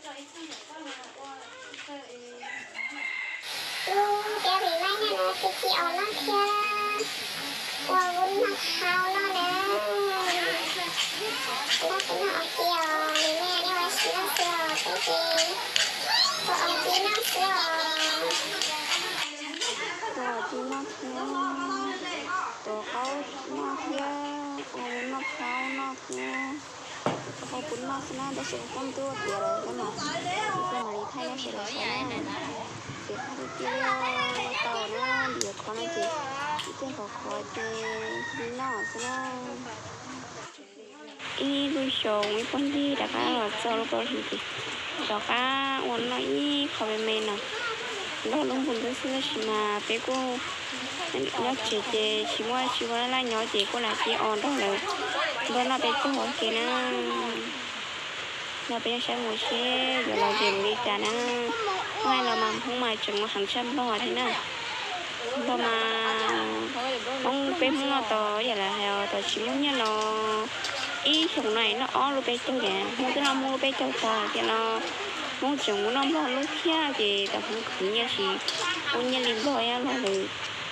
Lub tiab vim laib nyob no tig tig os noj thiab ua vub noj hau noj na. Noj tig noj os tig os, nws nyiam ua si noj xwb os, peb ces ua os tig noj xwb os. Ua tig noj thiab, tua qaub noj thiab, ua vub noj hau noj thiab. Ua pub noj xwb na, tab sis kuv poob twb ua tiav lawm thiab mas, kuv thiaj mam li thaij nej sawv daws saib na. Ces qhov tiag tiag tau na, ntim qhov no ces ib tiag qhov qhuav ces li noj xwb na. Ib lub xyoos ib puag ncig rov qab los txog lub plaub hlis ces rov qab ua noj ib qho me me no. Nrog lub npus ntub xwb tab sis mas peb kuj nyob tsev ces tsis muaj tsis ua laj nyob ces kuj lam tig os nrog lawv nrog noj peb caug ua ke na. Nrog peb nyob saib mus seb yuav los ces mus li cas na. Hnub no los mas Hmoob mas tseem ua heev tshaj Nplog thiab na. Nplog mas Hmoob peb Hmoob no tos yam lawv hais os, tos tsis muaj nyiaj no ib xyoos no noj ob lub peb caug tias Hmoob twb noj Hmoob lub peb caug tag tias no Hmoob tseem mus noj Nplog lub thiab ces tos Hmoob khwv nyiaj tsis muaj nyiaj li Nplog los lawv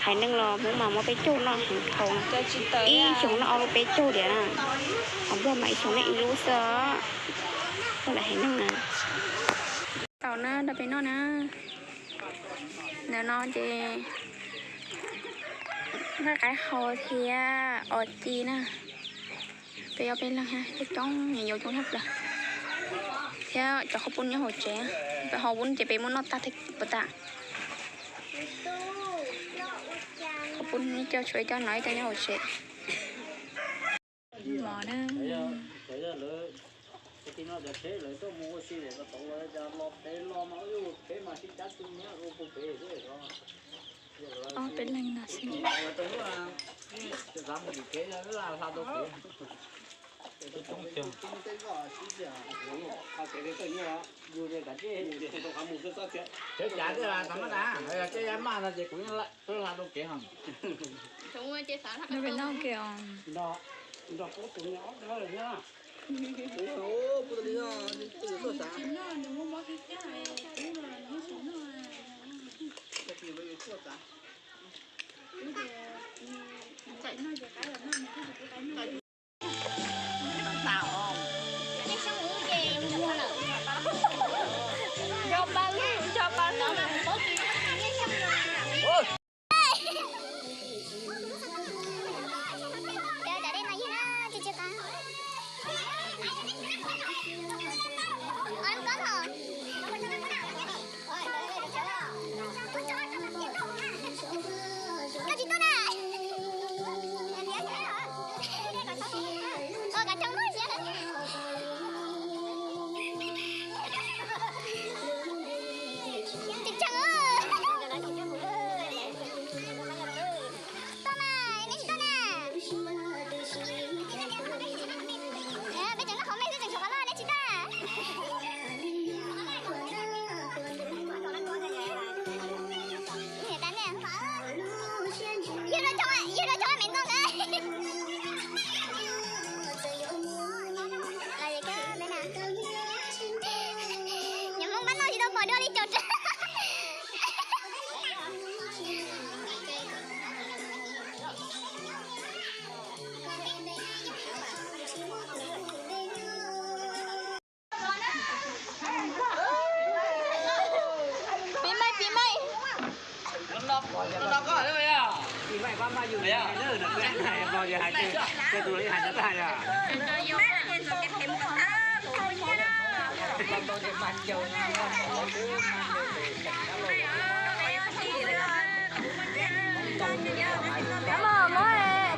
haiv neeg los Hmoob mas muab peb caug noj heev dhau. Ib xyoos noj ob lub peb caug tias na, hos Nplog mas ib xyoos noj ib lub xwb. Nplog lawv haiv neeg na. Tau na, nrog peb noj na. Ntawm no ces nqaij qaib hau thiab os ci na. Peb ob peb leeg thiab coob, nyias yuav coob tshaj plaws. Thiab cov qhaub poob nyob hauv tsev, peb hauv vub ces peb muab noj tag thiab puas tas. Qhaub poob coj tshuav ib co no ib co nyob hauv tsev. Mov na. Ob peb leeg no xwb. Cov cav tej las tam mab tas, tej yav maj no ces kuv yeej hla rau kev ho. Peb noj kiag os. Koj tsis tuaj na. Ua kav tsov muaj siab. Tseem tseem. Tuaj mas, nej tsis tuaj na. Peb tseem noj qhov me xwb tseem tshuav qhov loj, nej tsis tuaj na. Yug rau cov me ntoo ntawd. Nyob Hmoob pab noj tsis tau pom dua li caum rawv. Piv maim, piv maim. Muab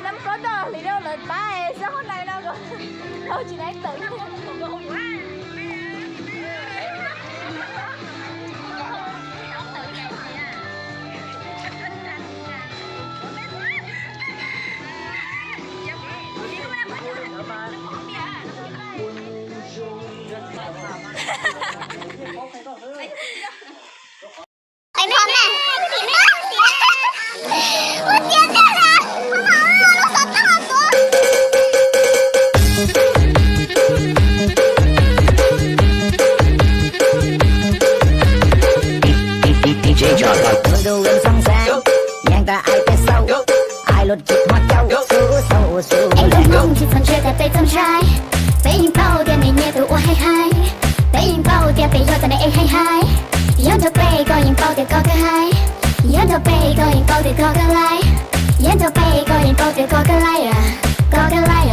nab plaub rau hliv rau lawv pab xwb, hauv nais no tsis nais tawm. Qhov na, ua tiag tiag na, lub xov tooj tuav. Tus dub xoob xeeb, yeej tas ai peb xauj, ai luag tsis muaj caum, xub xauj ua xub. Es tus Hmoob tsis txhob ntshai tas peb txaus ntshai, peb yeej paub tias nej nyiam tus uas haib haib, peb yeej paub tias peb yog cov neeg es haib haib. Yog nrog peb koj yeej paub tias koj kawg haib, yog nrog peb koj yeej paub tias koj kawg laib, yog nrog peb koj yeej paub tias koj kawg laib, koj kawg laib.